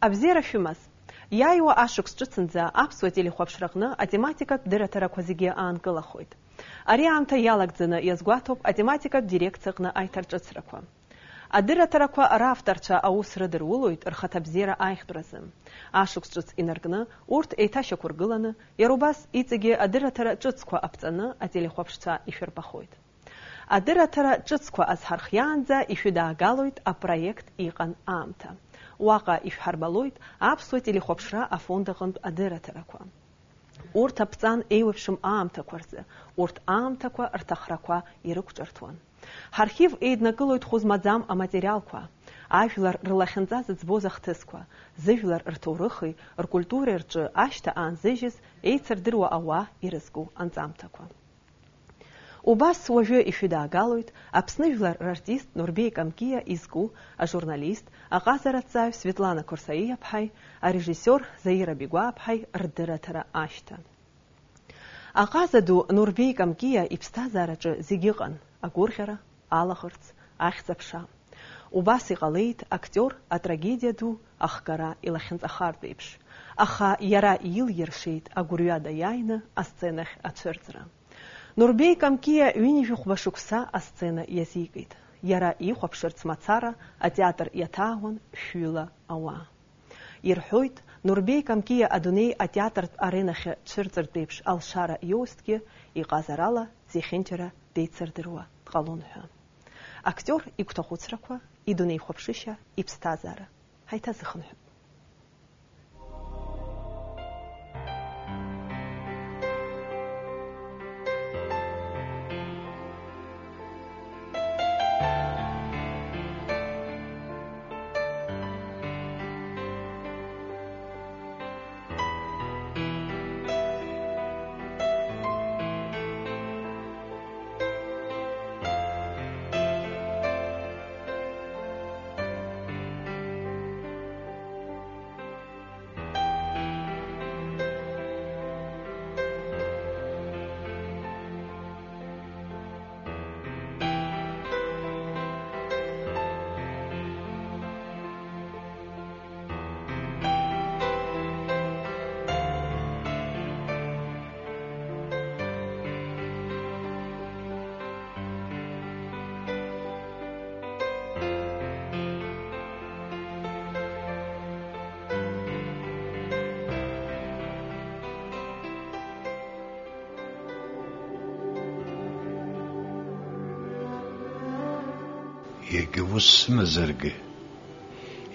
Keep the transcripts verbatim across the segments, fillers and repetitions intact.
Абзиара шәымаз! Иааиуа ашықәс ҿыцынӡа аԥсуа телехәаԥшраҟны атематикатә дырраҭарақәа зегьы аанкылахоит. Ари аамҭа иалагӡаны иазгәаҭоуп атематикатә дирекциаҟны аиҭарҿыцрақәа. Адырраҭарақәа равторцәа аус рыдырулоит рхаҭабзиара аиӷьтәразы. Ашықәс ҿыц инаркны, урҭ еиҭашьақәыргыланы, иара убас иҵегьы адырраҭара ҿыцқәа аԥҵаны ателехәаԥшцәа ишәырбахоит. Адырраҭара ҿыцқәа азҳархиаанӡа ишәыдаагалоит апроект иҟан аамҭа. Уаҟа ишәҳарбалоит аԥсуа телехәаԥшра афонд аҟынтә адырраҭарақәа. Урҭ аԥҵан еиуеиԥшым аамҭақәа рзы, урҭ аамҭақәа рҭахрақәа ирықәҿырҭуан. Ҳархив еиднакылоит хәы змаӡам аматериалқәа, ажәлар рлахьынҵа зыӡбоз ахҭысқәа, зыжәлар рҭоурыхи ркультуреи рҿы ашьҭа аанзыжьыз еицырдыруа ауаа ирызку анҵамҭақәа. Убас уажәы ишәыдаагалоит Аԥсны жәлар рартист Нурбеи Камкиа изку ажурналист, аҟазараҭҵааҩ Светлана Қорсаиаԥҳаи арежиссиор Заира Бигәааԥҳаи рдырраҭара ашьҭа. Аҟаза ду Нурбеи Камкиа иԥсҭазаараҿы зегь ыҟан, агәырӷьара, алаӷырӡ, ахьӡ-аԥша. Убас иҟалеит актиор атрагедиа ду ахгара илахьынҵахартә еиԥш, аха иара иилиршеит агәырҩада иааины асценахь ацәырҵра. Нурбеи Камкиа ҩынҩажәи хәба шықәса асцена иазикит. Иара ихәаԥшырц мацара атеатр иаҭаауан шәҩыла ауаа. Ирҳәоит, Нурбеи Камкиа адунеи атеатртә аренахьы дцәырҵыртә еиԥш алшара иоузҭгьы, иҟазарала зехьынџьара деицырдыруа дҟалон ҳәа. Актиор игәҭахәыцрақәа, идунеихәаԥшышьа, иԥсҭазаара. Ҳаиҭазыхынҳәып. Иагьа ус сымазаргьы,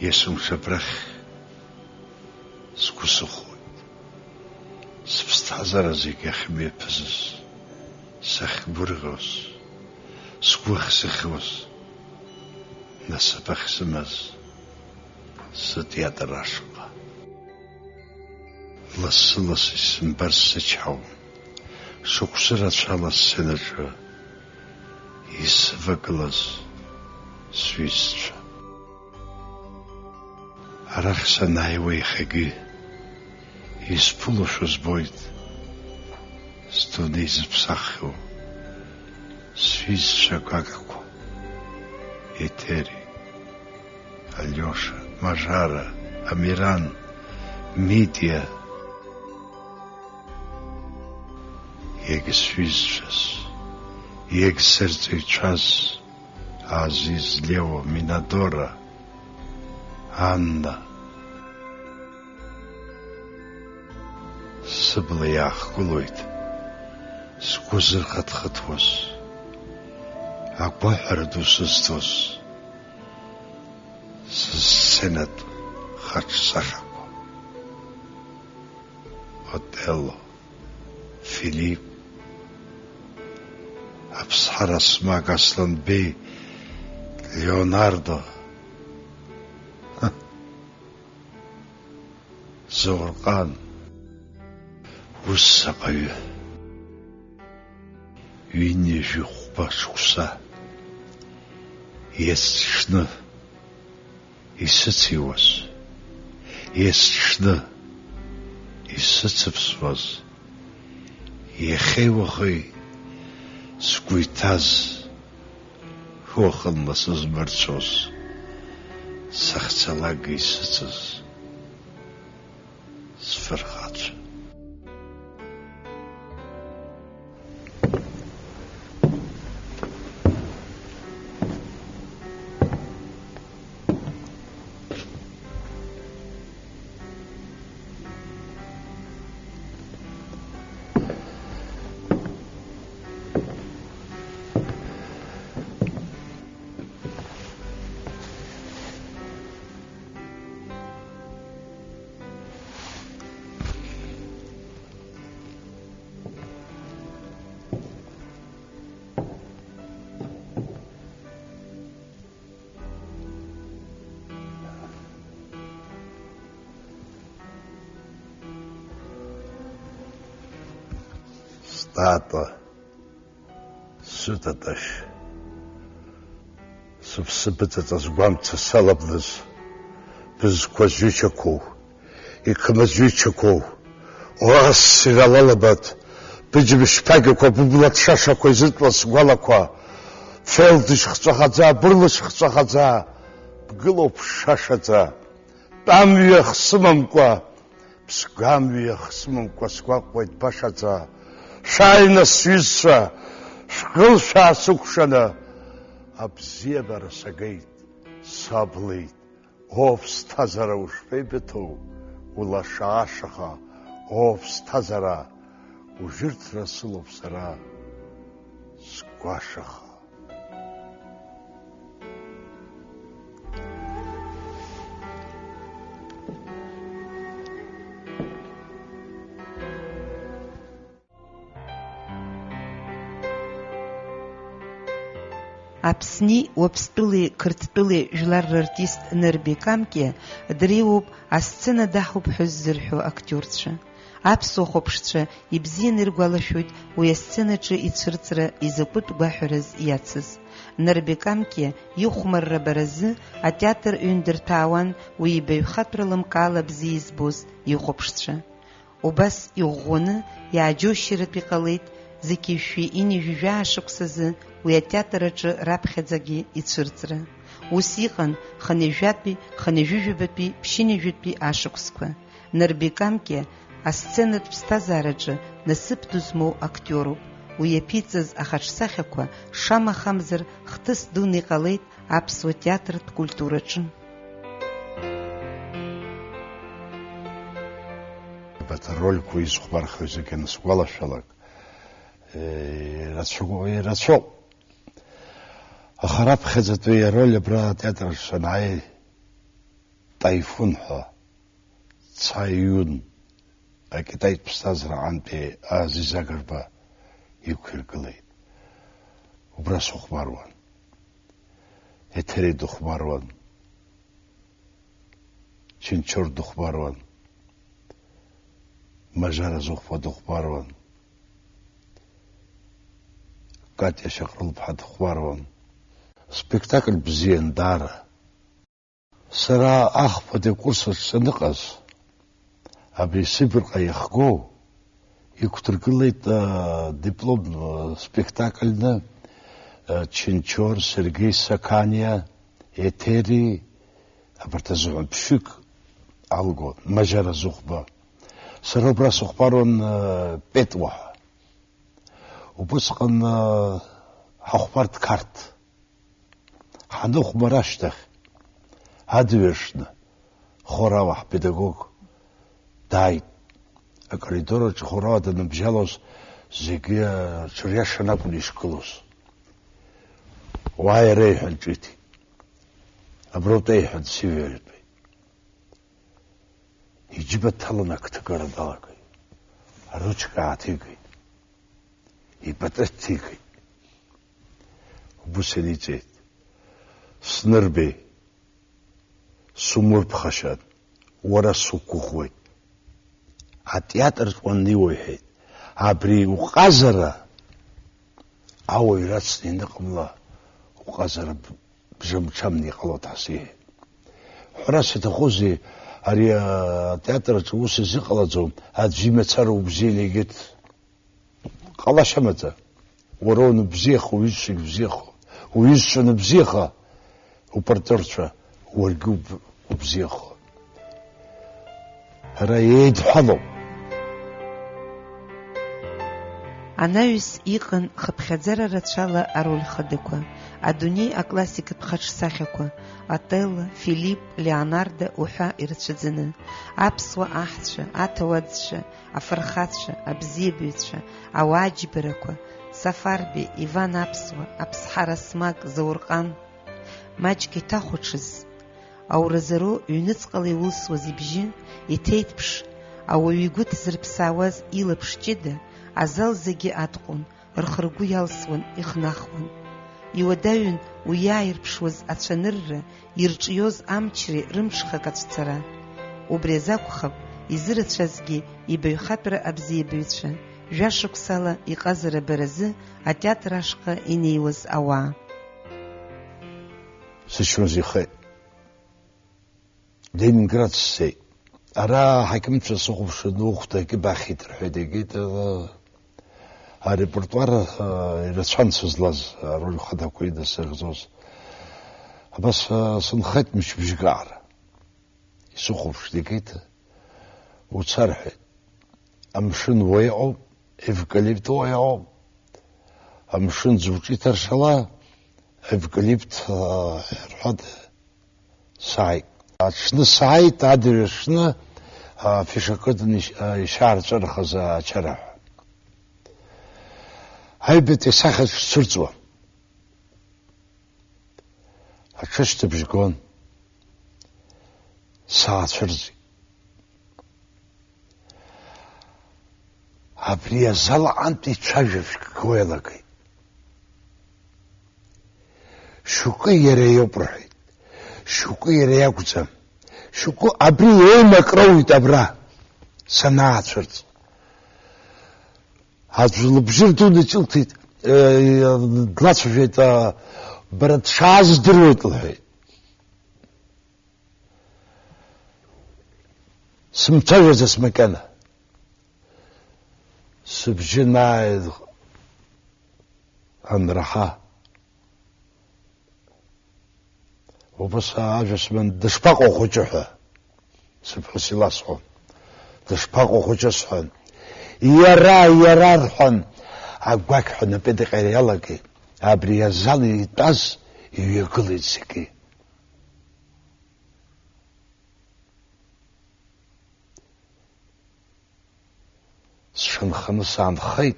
есымша абрахь сгәы сыхәоит. Сыԥсҭазаара зегь ахьмҩаԥысыз, сахьгәырӷьоз, сгәы ахьсыхьуаз, насыԥ ахьсымаз сытеатр ашҟа. Лассы-ласс исымбар сзычҳауам. Шықәсы рацәала асценаҿы исывагылаз сҩызцәа. Арахь санааиуа иахьагьы исԥылошәа збоит сдунеи зыԥсаххьоу сҩызцәа гагақәа, Еҭери, Алиоша, Мажара, Амиран, Митиа. Иагьсҩызцәаз, иагьсырҵаҩцәаз, Азиз, Лео, Минадора, Анна. Сыбла иаахгылоит сгәы зырхыҭхыҭуаз, агәаҳәара ду сызҭоз, сысценатә хаҿсахьақәа. Отелло, Филипп, Аԥсҳа Расмаг, Асланбеи, Леонардо, Заурҟан, ус заҟаҩы. Ҩынҩажәи хәба шықәса есҽны исыциуаз, есҽны исыцыԥсуаз, иахьеи уахеи сгәы иҭаз, уахынла сызмырцәоз, сахьцалакгьы исыцыз, Фырхацәа. Статуа. Сыҭатәашь, сыԥсы быҵаҵа згәамца салаблыз, бызқәа зҩычақәоу, иқымыз ҩычақәоу, уа, ссир алалабад, быџьымшь ԥагьақәа, быбла ҭшашақәа изыртәуа сгәалақәа, фелдышь хҵәахаӡа, бырлышь хҵәахаӡа, бгылоуп шашаӡа. Тәамҩа хсымамкәа, ԥсгәамҩа хсымамкәа сгәаҟуеит башаӡа. Шәааи нас, сҩызцәа, шәгыл шәаасыкәшаны, абзиабара сагеит, саблит. Оҳ, ԥсҭазаара ушԥеибыҭоу, улаша-аашаха, оҳ, ԥсҭазаара, ужәырҭра сылоуп сара, сгәашаха. Аԥсни Уаԥстәылеи Қырҭтәылеи жәлар рартист Нырбеи Камкиа дреиуоуп, асцена даҳуп ҳәа ззырҳәо актиорцәа. Аԥсуа хәаԥшцәа ибзианы иргәалашәоит уи асценаҿы ицәырҵра изакәытә гәаҳәараз иацыз. Нарбекамгьы ихәмарра баразы атеатр ҩндырҭәаауан уи ибаҩхатәра лымкаала бзиа избоз ихәаԥшцәа. Убас иӷәӷәаны, иааџьоушьаратәы иҟалеит, зқьи жәшәи ини жәаҩа шықәсазы уи атеатр аҿы раԥхьаӡагьы ицәырҵра. Ус иҟан хынҩажәатәи, хынҩажәижәабатәи, ԥшьынҩажәатәи ашықәсқәа. Нарбекамгьы асценатә ԥсҭазаараҿы насыԥ ду змоу актиоруп. Уи иаԥиҵаз ахаҿсахьақәа шамахамзар хҭыс дуны иҟалеит аԥсуа театртә культураҿы. Абарҭ арольқәа изхәмархьоу зегьы анысгәалашәалак, ирацәоу, ирацәоуп. Аха раԥхьаӡатәи ароль абра атеатр аҿы санааи, Таифун ҳәа, Цаиун, акитаитә ԥсҭазаара аҟынтәи Азиз Агрба иқәиргылеит. Убра сыхәмаруан. Еҭери дыхәмаруан. Чынчор дыхәмаруан. Мажара Зыхәба дыхәмаруан. Катиа Шьаҟрылԥҳа дыхәмаруан. Спектакль бзиан даара. Сара ахԥатәи акурс аҿы саныҟаз, абри Сибирҟа иахго, иқәдыргылеит, а, дипломтә, а, спектакльны, а, Чынчор, Сергеи Сақаниа, Еҭери, абарҭ азыҳәан ԥшьҩык алго, Мажара Зыхәба. Сара убра сыхәмаруан, а, Петуа ҳәа. Убысҟан, а, ҳахәмарт Қарҭ. Ҳаныхәмар ашьҭахь, адырҩаҽны, хорала ҳпедагог дааит. Акоридор аҿы хорала даныбжьалоз, зегьы аҽыриашан акәын ишгылоз. Уааи, ари, иҳәан ҿиҭит. Аброутәи, иҳәан, сиҩаҩытәит. Иџьыба дҭалан ақҭыгара далагеит. Аручка ааҭигеит. Ипату ҭигеит. Убыс иниҵеит. Снырбеи, сумырԥхашьан, уара суқәгәыӷуеит. Атеатр уаннеиуа, иҳәеит, абри уҟазара ауаҩ рацны ианыҟамла, уҟазара б-, бжамҽамны иҟалоит ҳәа сиҳәеит. Ҳәарас иаҭахузеи, ари атеатр аҿы ус изыҟалаӡом, аӡәы имацара убзианы егьырҭ. Ҟалашьа амаӡа. Уара уныбзиаха, уҩызцәагь бзиаха. Уҩызцәа ныбзиаха, упартнерцәа, уаргьы уб-, убзиаха. Ара еидҳәалоуп. Анаҩс иҟан хыԥхьаӡара рацәала ароль хадақәа, адунеи аклассикатә хаҿсахьақәа, Отелло, Филипп, Леонардо уҳәа ирацәаӡаны, аԥсуа аҳцәа, аҭауадцәа, афырхацәа, абзиабаҩцәа, ауааџьбарақәа, Сафарбеи, Иван Аԥсуа, Аԥсҳа Расмаг, Заурҟан. Маҷк иҭахәаҽыз, ауразоуроу ҩныҵҟала иулсуаз ибжьы иҭеиҭԥш, ауаҩы игәы ҭзырԥсаауаз илаԥш ҷыда азал зегьы атҟәон, рхы-ргәы иалсуан, ихнахуан. Иуадаҩын уи иааирԥшуаз ацәанырра, ирҿиоз амчреи рымҽхак ацәцара. Убри азакәхап, изырацәазгьы ибаҩхатәра абзиабаҩцәа, жәашықәсала иҟазара баразы атеатр ашҟа инеиуаз ауаа. Сычмазаҩхеит. Ленинград сцеит. Ара аҳақьымцәа сыхәаԥшын, ухәда акы бахьеит, рҳәеит, егьит, ала, арепертуар, а, ирацәан сызлаз, ароль хадақәа идысыхьӡоз. Абас, а, сынхеит мчыбжьык аара. Исыхәаԥшит, егьит, уца, рҳәеит. Амшын уа иҟоуп, евкалипт уа иҟоуп. Амшын зуҿиҭаршала, евкалипт, а, рҳәоит, сааит. Аҽны сааит, адырҩаҽны, а, фишакыдын иш-, а, ишаарҵәырхыз ачара ҳәа. Аҩбатәи асахьаҿ сцәырҵуа. Аҽышьҭыбжь гон. Саацәырҵит. Абри азал аҟынтә ицәажәабжьк го иалагеит. Шьоукы иара иоуп рҳәеит. Шьоукы иара иакәӡам. Шьоукы абри еимак роуит абра санаацәырҵ. Аӡә лыбжьы рдуны ҿылҭит, э, длацәажәеит, а, бара дшааз здыруеит, лҳәеит. Сымцәажәаӡац макьана. Сыбжьы нааи-, анраҳа. Убас ажәа сыман, дышԥаҟоу ахәыҷы ҳәа, сыԥҳәыс иласҳәон. Дышԥаҟоу ахәыҷы сҳәан. Иара, иара рҳәан, агәақьҳәа напы дыҟьара иалагеит. Абри азал итәаз иҩагылеит зегьы. Сшанханы саанхеит.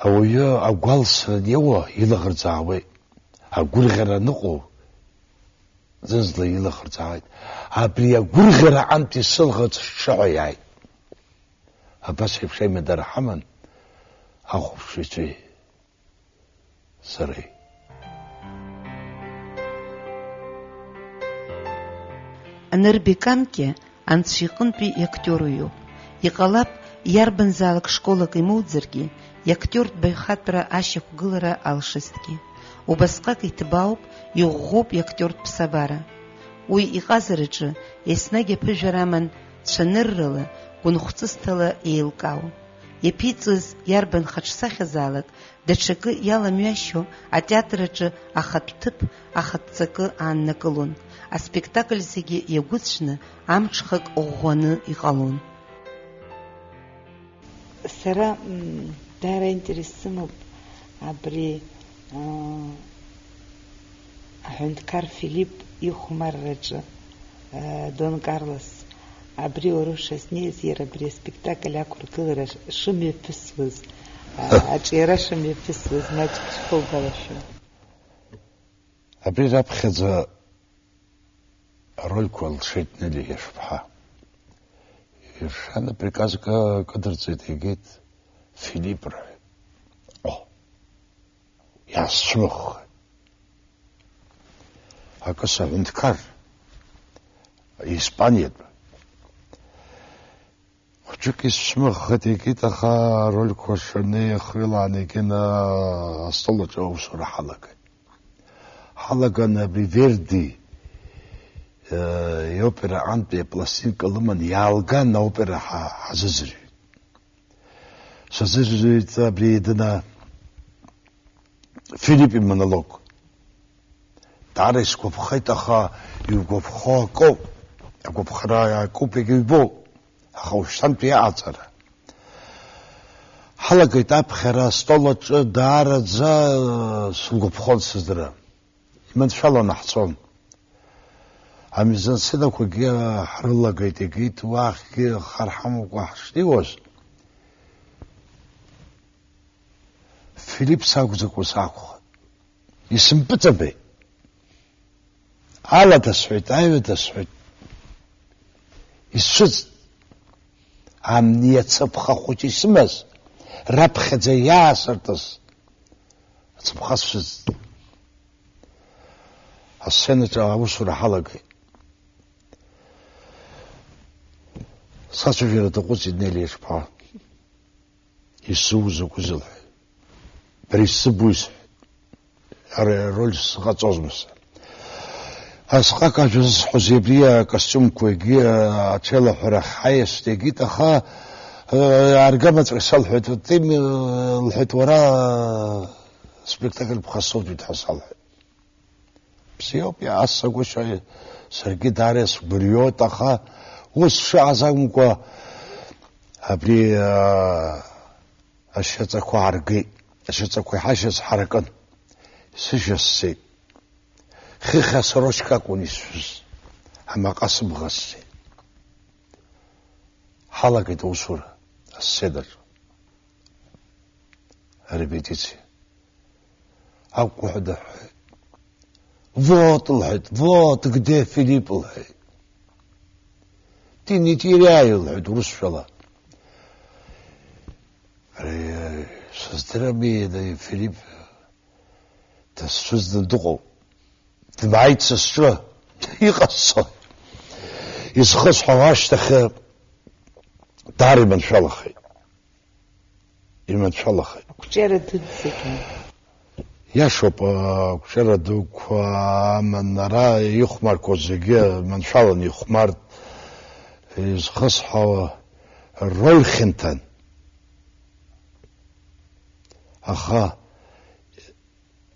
Ауаҩы агәалсра аниоуа илаӷырӡ аауеит. Агәырӷьара аныҟоу зынӡа илаӷырӡ аауеит. Абри агәырӷьара антәи сылӷырӡ шҽыҳәа иааит. Абас еиԥш аимадара ҳаман ахәаԥшыҩцәеи сареи. Анырбеи Камкиа Анцәа иҟынтәи иактиоруаҩуп. Иҟалап, иарбанзаалак школак имоуӡаргьы, иактиортә баҩхатәра ашьақәгылара алшазҭгьы. Убасҟак иҭбаауп, иӷәӷәоуп иактиортә ԥсабара. Уи иҟазараҿы еснагь аԥыжәара аман цәаныррала, гәынхәҵысҭала еилкаау. Иаԥиҵоз иарбан хаҿсахьазаалак даҽакы иаламҩашьо атеатр аҿы ахатә ҭыԥ, ахатә ҵакы ааннакылон. Аспектакль зегьы иагәыцәны, амҽхак ӷәӷәаны иҟалон. Сара, м, даара интерес сымоуп абри, а, аҳәынҭқар Филипп ихәмарраҿы, а, Дон Карлос, абри уара ушазнеиз, иара абри аспектакль ақәыргылара ш-, шымҩаԥысуаз, а, аҿиара шымҩаԥысуаз маҷк шԥоугәалашәо? Абри раԥхьаӡа арольқәа лшеит Нели Иашԥҳа. Иршан априказ кы-, кыдырҵеит, егьит Филипп рҳәеит. О, иаасцәымыӷхеит. Акы саҳәынҭқар, испаниатә. Хәыҷык исцәымыӷхеит, икит, аха арольқәа шанеихрылаан, егьин астол аҿы аусура ҳалагеит. Ҳалаган абри Верди, э, иопера антәи апластинка лыман, иаалган аопера ҳа-, ҳазыӡырҩит. Сазыӡырҩит абри Едына Филипп имонолог. Даара исгәаԥхеит, аха иугәаԥхо акоуп. Агәаԥхара акуп, егьа ҩбоуп, аха ушьҭантәи аҟаҵара. Ҳалагеит аԥхьара астол аҿы даараӡа, э, сылгәаԥхон сыздыруам. Иманшәаланы ҳцон. Амизансценақәагьы ҳрылагеит, егьит уахьгьы хар ҳамамкәа ҳшнеиуаз, Филип сакәӡакәа сакәхеит. Исымпыҵабеит. Аладасҳәеит, аҩадасҳәеит. Исцәыӡт. Амни ацаԥха хәыҷы исымаз, раԥхьаӡа иаасыртыз ацаԥха сцәыӡт. Асценаҿы аусура ҳалагеит. Сацәажәара даҟәыҵит Нели Ешԥа. Исзуз закәызеи лҳәеит. Бара исзыбуи сҳәеит. Ара роль сҟаҵозма са. Асҟак ажәа зысҳәоз абри акостиумқәагьы аҽеилаҳәара ҳаиасит, егьит, аха, э, аргамаҵәҟьа салҳәеит, Тим, э, лҳәеит, уара, э, спектакль ԥхасҭоуп ҳәа салҳәеит. Бзиоуп, иаасзагәышьа, саргьы даара исгәырҩоит, аха ус шыҟаз акәымкәа, абри, аа, ашьаҵақәа ааргеит, ашьаҵақәа иҳашьыз ҳаракын, сышьа сцеит. Хыхь асорочка акәын исшәыз, амаҟа сыбӷа сцеит. Ҳалагеит аусура, асценаҿы. Арепетициа. Акәкәаҳәа дыҳәҳәеит. Вот, лҳәеит, вот где Филипп, лҳәеит. Ты не теряй, лҳәеит урысшәала. Ари, сыздырами, иара Филипп дысцәыӡны дыҟоуп. Дмааит са сҿы. Иҟасҵои? Изхысҳәаауа ашьҭахь даара иманшәалахеит. Иманшәалахеит. Ақәҿиара дуӡӡагьы. Иашоуп, ақәҿиара дуқәа аман ара ихәмарқәоу зегьы маншәалан ихәмарт, изхысҳәаауа роль хьанҭан. Аха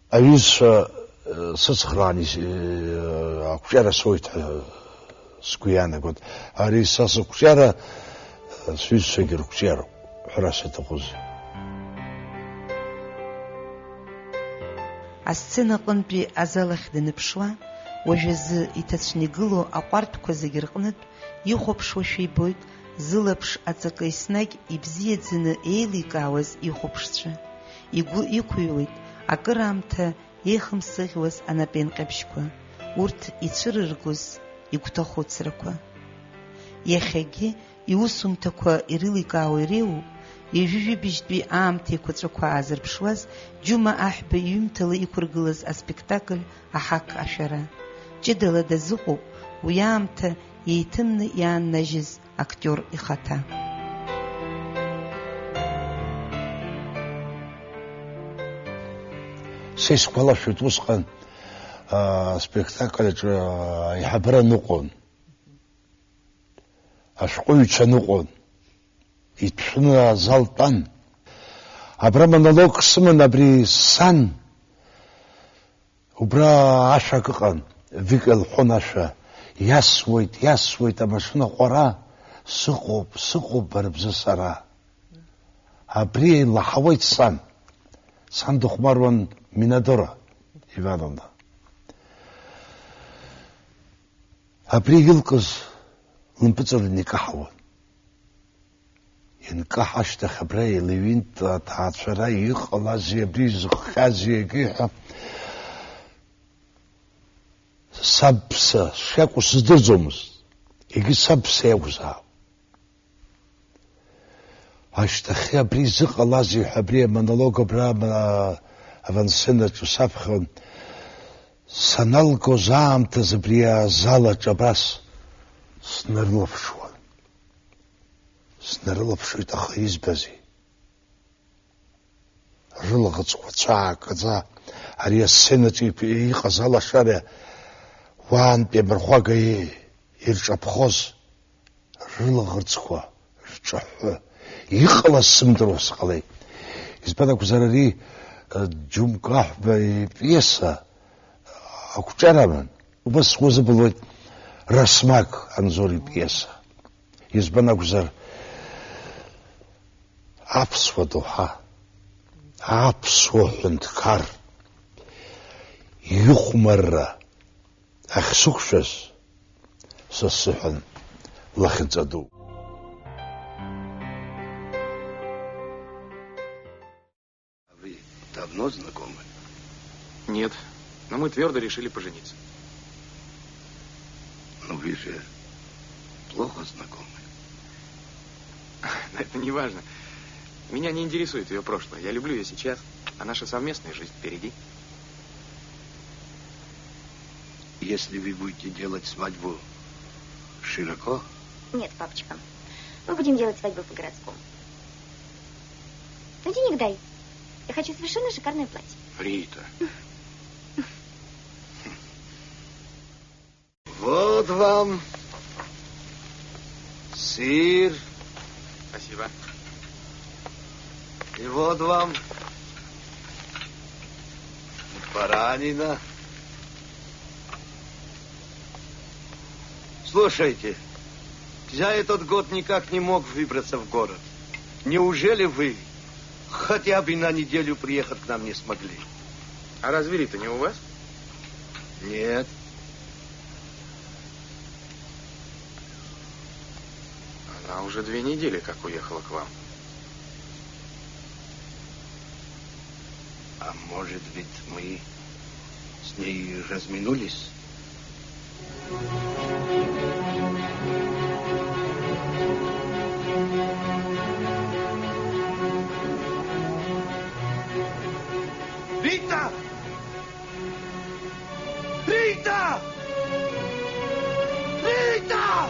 аҩызцәа, э, сыцхраан ис-, э, ақәҿиара соуит ҳәа сгәы иаанагоит. Ари са сықәҿиара, э, сҩызцәагьы рықәҿиароуп, ҳәарас иаҭахузеи. Асцена аҟынтәи азал ахь даныԥшуа, уажәазы иҭацәны игылоу аҟәардәқәа зегьы рҟнытә ихәаԥшуашәа ибоит, зылаԥш аҵакы еснагь ибзиаӡаны еиликаауаз ихәаԥшцәа. Игәы иқәыҩуеит акыраамҭа еихымсыӷьуаз анапеинҟьабжьқәа, урҭ ицәырыргоз игәҭахәы црақәа. Иахьагьы иусумҭақәа ирыликаауа иреиуоуп, ҩажәижәибжьтәи аамҭа еиқәаҵәақәа аазырԥшуаз, Џьума Аҳәба иҩымҭала иқәыргылаз аспектакль Аҳақ ашәара. Ҷыдала дазыҟоуп уи аамҭа еиҭымны иааннажьыз актиор ихаҭа. Са исгәалашәоит усҟан, аа, аспектакль аҿы, аа, аиҳабыра ныҟәон, ашәҟәыҩҩцәа ныҟәон, иҭәны азал тәан. Абра монолог сыман абри сан, убра ашәак ыҟан, Вика илҳәон ашәа, иасуеит, иасуеит амашьына ҟәара, сыҟоуп, сыҟоуп бара бзы сара. Абри еилаҳауеит сан. Сан дыхәмаруан Минадора Ивановна. Абри илкыз лымпыҵарны икаҳауан. Ианкаҳа ашьҭахь абра еилаҩынт аҭаацәара, иҟалазеи, абри изыхҟьазеи егьи ҳәа. Саб ԥсы шиакәу сыздырӡомызт, егьи саб ԥсы иакәзаап. Ашьҭахьы абри изыҟалазеи ҳәа абри амонолог абра, а, авансценаҿы саԥхьон. Саналгоз аамҭазы абри азал аҿы абас снарылаԥшуан. Снарылаԥшуеит, аха избазеи? Рылаӷырӡқәа цәаакӡа, ари асценаҿы ип-, иҟаз алашара уаантәи амырхәага и-, ирҿаԥхоз рылаӷырӡқәа рҿаҳәы, иҟалаз сымдыруа сҟалеит. Избан акәзар, ари, э, Џьумка Аҳәба ипиеса, ақәҿиара аман. Убас сгәы азыбылуеит, Расмаг Анзор ипиеса. Избан акәзар, аԥсуа доуҳа, аԥсуа ҳәынҭқар ихәмарра ахьсықәшәаз, са сзыҳәан лахьынҵа ду. Вы давно знакомы? Нет, но мы твердо решили пожениться. Но вы же плохо знакомы. Но это не важно. Меня не интересует ее прошлое. Я люблю ее сейчас, а наша совместная жизнь впереди. Если вы будете делать свадьбу широко... Нет, папочка. Мы будем делать свадьбу по-городскому. Ну, денег дай. Я хочу совершенно шикарное платье. Рита. Вот вам сыр. Спасибо. И вот вам баранина. Слушайте, я этот год никак не мог выбраться в город. Неужели вы хотя бы на неделю приехать к нам не смогли? А разве Рита не у вас? Нет. Она уже две недели как уехала к вам. А может быть, мы с ней разминулись? Рита! Рита! Рита! Рита.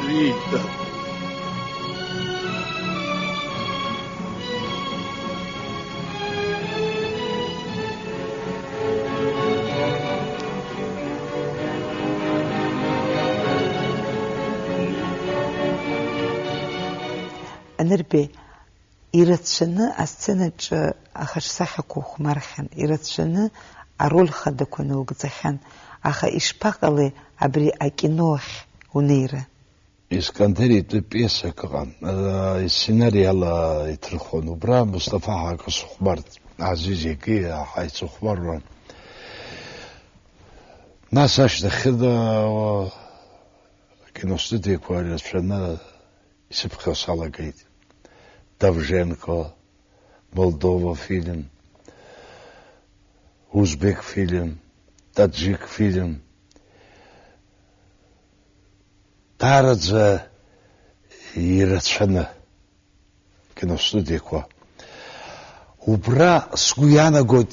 Рита. Анырбеи, ирацәаны асценаҿы ахаҿсахьақәа ухәмархьан, ирацәаны ароль хадақәа налгӡахьан, аха ишԥаҟалеи абри акино ахь унеира? Искандер итәы пиесак ыҟан, э, исценари ала иҭырхон. Убра Мусҭафа ҳәа акы сыхәмарт, Азиз егьи ҳаицыхәмаруан. Нас ашьҭахьы да-, акиностудиақәа рацәаны исыԥхьо салагеит. Довженко, Молдова фильм, Узбек фильм, Таджик фильм. Даараӡа ирацәаны киностудиақәа. Убра сгәы иаанагоит,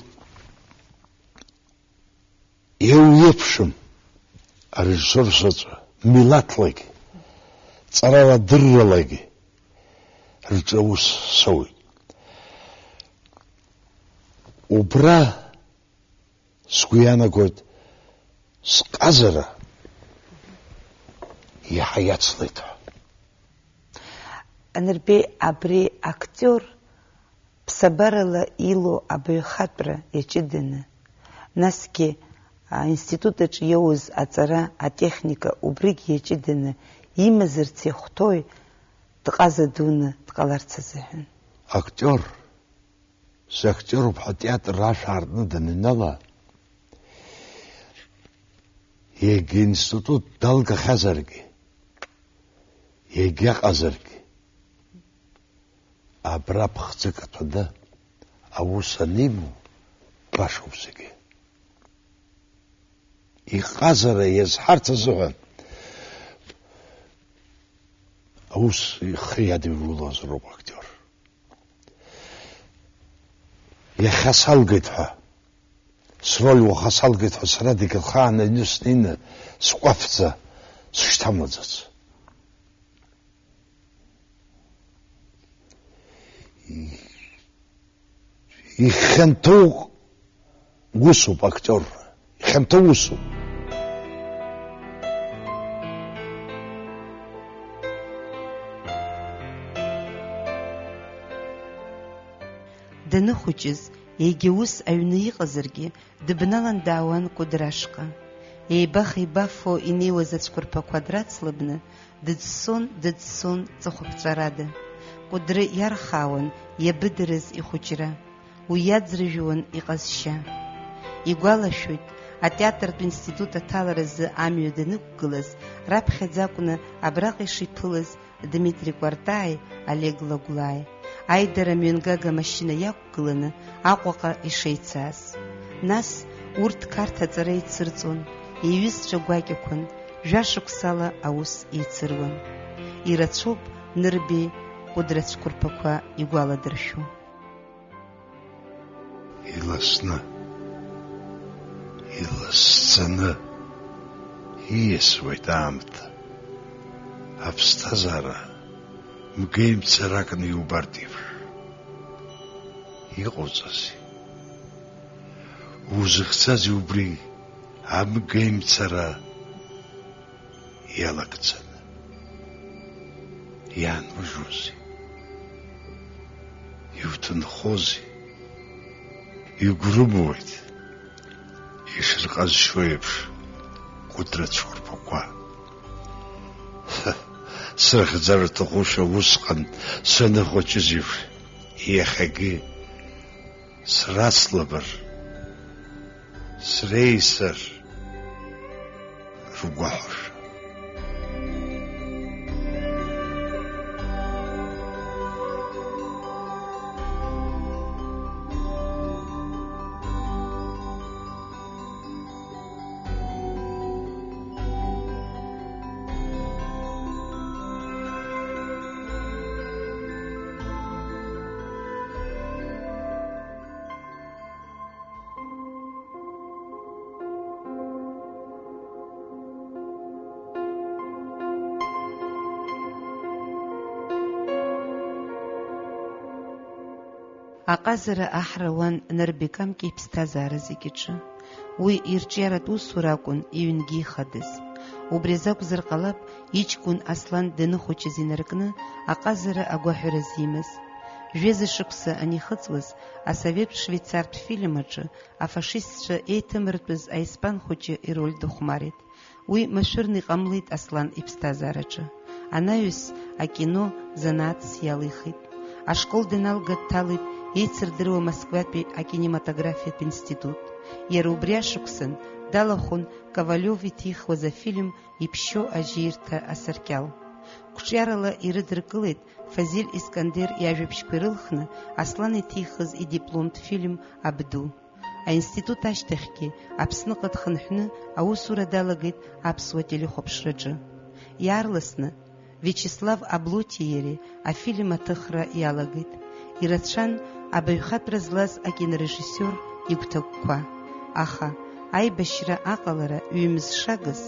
еиуеиԥшым арежиссер заҵәы, милаҭлагьы, ҵарала дырралагьы рҿы аус соуеит. Убра сгәы иаанагоит сҟазара иаҳа иацлеит ҳәа. Анырбеи абри актиор ԥсабарала илоу абаҩхатәра иаҷыданы, насгьы аинститут аҿы иоуз аҵара, атехника убригь иаҷыданы имазарц иахәҭои дҟаза дуны дҟаларц азыҳәан? Актиор, сактиоруп ҳәа атеатр ашә аартны даныҩнала, егьа институт далгахьазаргьы, егьаҟазаргьы, абра ԥхӡык аҭәада аус анимоу башоуп зегьы. Иҟазара иазҳарц азыҳәан аус ихы иадиулозароуп актиор. Иахьа салгеит ҳәа, сроль уаха салгеит ҳәа сара дагьылхааны аҩны снеины сҟәафӡа сышьҭамлаӡац. Ихьанҭоу усуп актиорра, ихьанҭоу усуп. Даныхәыҷыз, егьа ус аҩны иҟазаргьы, дыбналан даауан Кәыдрашҟа. Еибах-еибафо инеиуаз ацәқәырԥақәа драцлабны, дыӡсон, дыӡсон ҵыхәаԥҵәарада. Кәыдры иархаауан иабыдырыз ихәыҷра. Уи иаӡрыжәуан иҟазшьа. Игәалашәоит, атеатртә институт аҭаларазы амҩа данықәгылаз, раԥхьаӡа акәны абраҟа ишиԥылаз Дмитри Кәартааи Олег Лагәлааи, аидара мҩангага амашьына иақәгыланы Аҟәаҟа ишеицааз. Нас урҭ Қарҭ аҵара еицырҵон, иҩызцәа гәакьақәан, жәашықәсала аус еицыруан. Ирацәоуп Нырбеи Кәыдры ацәқәырԥақәа игәаладыршәо. Иласны, иласӡаны ииасуеит аамҭа, аԥсҭазаара мгеимцаракны иубартә еиԥш. Иҟауҵази? Узыхьӡази убри амгеимцара иалагӡаны? Иаанужьуазеи? Иуҭынхозеи? Игәрымуеит, ишырҟазшьо еиԥш, Кәыдры ацәқәырԥақәа. Срыхьӡар рҭахушәа усҟан саныхәыҷыз еиԥш, иахьагьы срацлабыр, среисыр ргәахәашәа. Аҟазара аҳра ауан Нарбекамки иԥсҭазаара зегьаҿы. Уи ирҿиаратә усура акәын иҩнгьы ихадаз. Убри азы акәзар ҟалап, иҷкәын Аслан даныхәыҷыз инаркны аҟазара агәаҳәара зимаз. Жәаза шықәса анихыҵуаз, асовет швейцартә фильм аҿы афашистцәа еиҭамыртәыз аиспан хәыҷы ироль дыхәмарит. Уи машәырны иҟамлеит Аслан иԥсҭазаараҿы. Анаҩс акино занааҭс иалихит. Ашкол даналга дҭалеит еицырдыруа Москватәи акинематографиатә институт. Иара убри ашықәсан далахәын Ковалиов иҭихуаз афильм Иԥшьоу ажьирҭа асаркьал. Қәҿиарала ирыдыркылеит Фазиль Искандер иажәабжьқәа ирылхны Аслан иҭихыз идипломтә фильм Абду. Аинститут ашьҭахьгьы Аԥсныҟа дхынҳәны аусура далагеит аԥсуа телехәаԥшраҿы. Иаарласны Виачеслав Аблотиеи иареи афильм аҭыхра иалагеит. Ирацәан абаҩхатәра злаз акинорежиссиор игәҭакқәа, аха аибашьра аҟалара ҩымз шагыз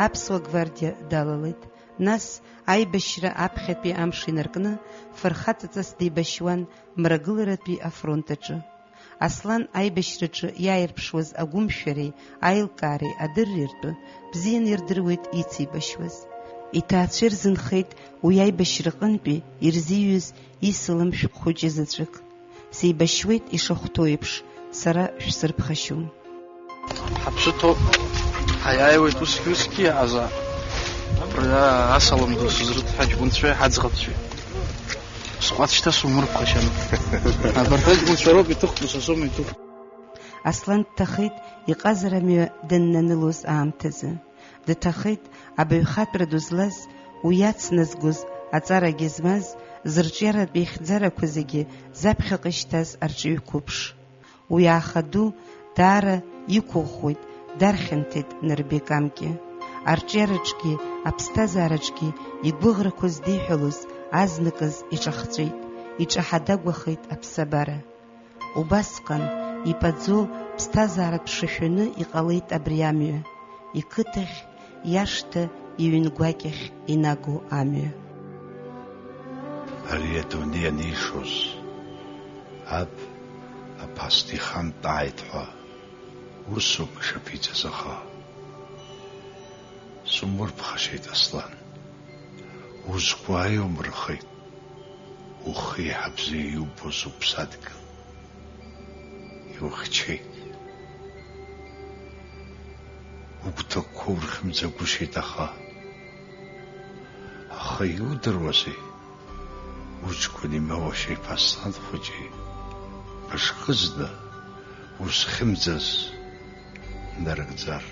аԥсуа гвардиа далалеит. Нас аибашьра аԥхьатәи амш инаркны фырхаҵаҵас деибашьуан Мрагыларатәи афронт аҿы. Аслан аибашьраҿы иааирԥшуаз агәымшәареи аилкаареи адырреи ртәы бзианы ирдыруеит ицеибашьуаз. Иҭаацәа ирзынхеит уи аибашьраҟынтәи ирзиҩыз исалам шәҟә хәыҷы заҵәык. Сеибашьуеит ишахәҭоу еиԥш, сара шәсырԥхашьом. Ҳаԥсы ҭоуп, ҳаиааиуеит усгьы-усгьы иаҳазаап. Абра асалам ду сызрыҭ ҳаҷкәынцәеи ҳаӡӷабцәеи. Сҟәаҵ шьҭа сумырԥхашьан. Абарҭ аҷкәынцәа роуп иҭыхтәу, са соума иҭыхтәу. Аслан дҭахеит иҟазара амҩа даннанылоз аамҭазы. Дҭахеит абаҩхатәра ду злаз, уи иацназгоз аҵарагьы змаз, зырҿиаратә ихьӡарақәа зегьы заԥхьаҟа ишьҭаз арҿиҩқәа қәыԥш. Уи аха ду даара иқәыӷәӷәеит, дархьанҭеит Нарбекамгьы. Арҿиараҿгьы, аԥсҭазаараҿгьы игәыӷрақәа здиҳәалоз азныказ иҿахҵәеит, иҿаҳа-дагәахеит аԥсабара. Убасҟан ипаӡоу ԥсҭазааратә шашәаны иҟалеит абри амҩа, иқыҭахь, иашҭа, иҩнгәакьахь инаго амҩа. Ари адунеи анишоз, аб аԥасҭа ихантәааит ҳәа, усоуп ишаԥиҵаз аха. Сумырԥхашьеит, Аслан. Узқәа ааиумырхеит. Ухы еиҳа бзиа иубоз уԥсадгьыл. Иухьчеит. Угәҭакқәа урхьымӡагәышьеит, аха. Аха иудыруазеи? Уҷкәыни Меушьеи Ԥаслан хәыҷи бышхызны узхьымӡаз нарыгӡар.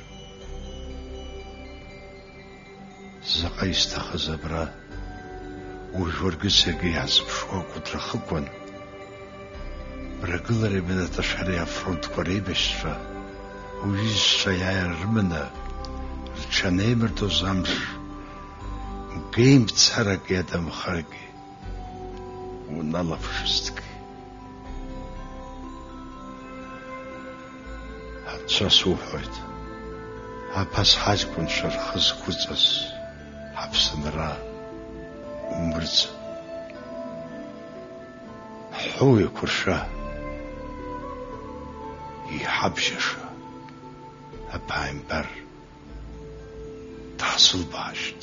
Заҟа исҭахыз абра, уажә уаргьы саргьы иаҳзыԥшуа акәыдрахықәан, рагылара минаҭашәареи афронтқәа реибашьцәа, уҩызцәа иааира рыманы, рҽанеимырдоз амш, мгеимцарак иадамхаргьы, уналаԥшызҭгьы. Анцәа суҳәоит, аԥас ҳаҷкәынцәа рхы зқәыҵаз ҳаԥсынра умырӡын. Ҳҳәоу еиқәыршәа, иҳабжьаша аԥааимбар дҳазылбаашт.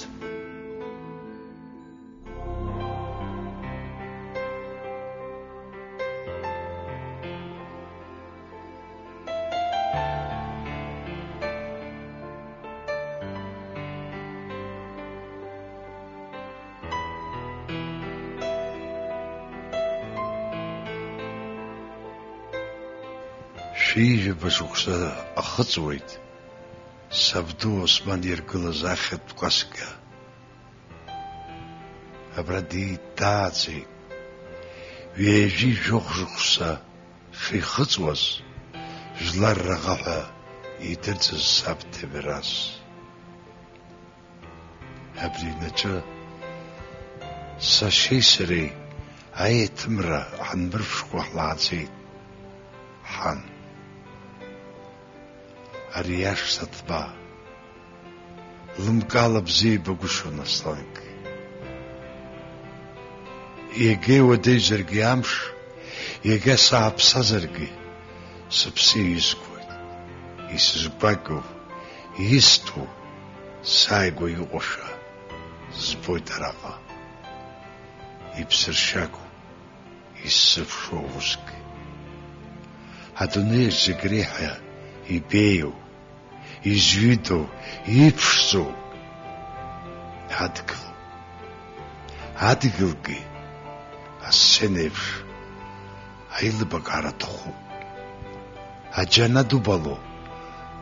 Шәи жәаба шықәса ахыҵуеит сабду Осман иргылаз ахьатә кәасқьа. Абра диит, дааӡеит. Ҩажәи жәохә шықәса шихыҵуаз, жәлар раӷа ҳәа идырӡыз саб Ҭемираз. Абри аҩнаҿы сашьеи сареи аеҭымра ҳанмырԥшкәа ҳлааӡеит, ҳан. Ари иашҭа ҭба, лымкаала бзиа ибагәышьон Аслангьы. Иагьа иуадаҩзаргьы амш, иагьа сааԥсазаргьы, сыԥсы изгоит, исызгәакьоу, истәу, сааигәа иҟоушәа збоит араҟа. Иԥсыршьагоу, исзыԥшу уск. Адунеиаҿ зегь реиҳа ибеиоу, изҩыдоу, иԥшӡоу адгьыл. Адгьылгьы асцена еиԥш аилыбакаара аҭахуп. Аџьана дубало,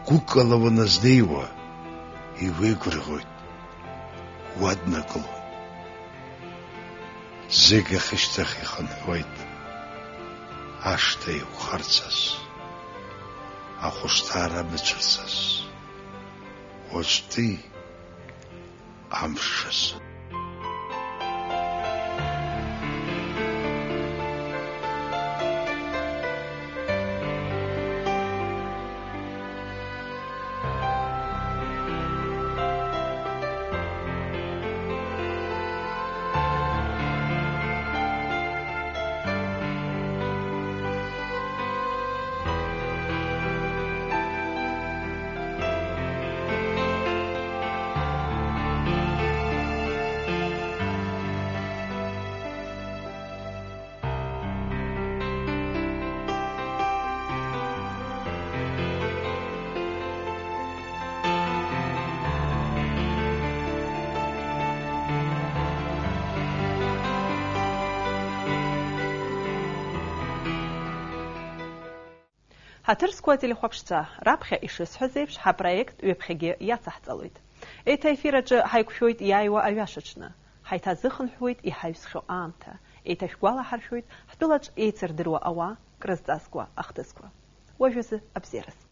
гәыкала уаназнеиуа, иуеигәырӷьоит, уаднакылоит. Зегь ахьышьҭахь ихынҳәуеит, ашҭа еиқәхарцаз, ахәышҭаара мыцәарцаз, уаҵәтәи амш азы. Ҳаҭыр зқәу ателехәаԥшцәа, раԥхьа ишысҳәаз еиԥш, ҳапроект ҩаԥхьагьы иацаҳҵалоит. Еиҭа аефир аҿы ҳаиқәшәоит иааиуа аҩашаҽны. Ҳаиҭазыхынҳәуеит иҳаҩсхьоу аамҭа. Еиҭашәгәалаҳаршәоит ҳтәылаҿ еицырдыруа ауаа крызҵазкуа ахҭысқәа. Уажәазы абзиараз.